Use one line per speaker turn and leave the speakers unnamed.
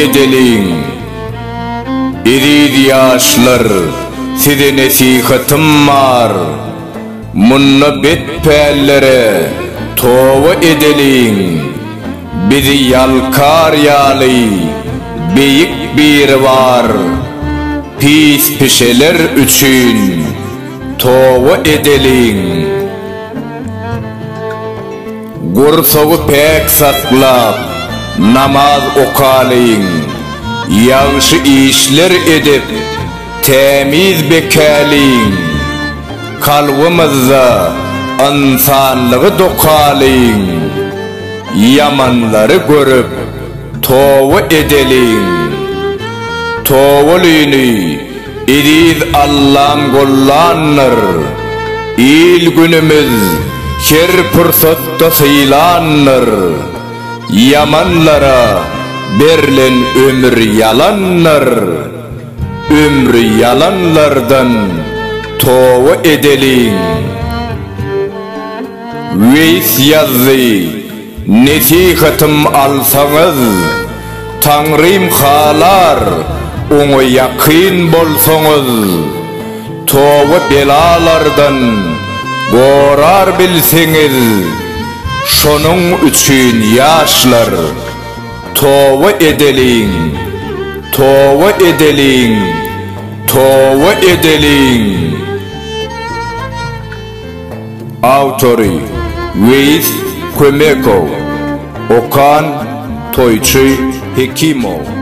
edeliň. Eziz ýaşlar, size nesihatym bar, Munda bet pällere toba edeliň. Bizi ýalkar ýaly beýik biri bar, Pis pişeler üçin toba edeliň. Gursagy päk saklap, namaz okalyň, Ýagşy işler edip, tämiz bekäliň. Kalbymyzda ynsanlygy dokalyň, Ýamanlary görüp, toba edeliň. Tobalyny Eziz Allam gollandyr, Il-günümiz her pursatda sylandyr. Ýamanlara berlen ömür ýalandyr, Ömri ýalanlardan toba edeliň. Weýis ýazdy, Nesihatym alsaňyz, Taňrym halar, oňa ýakyn bolsaňyz, Toba belalardan gorar bilseňiz, Şonuň üçin ýaşlar, toba edeliň, Toba edeliň, toba edeliň! Awtory, Weýis Kömekow. Okan, Toýçy Hekimow.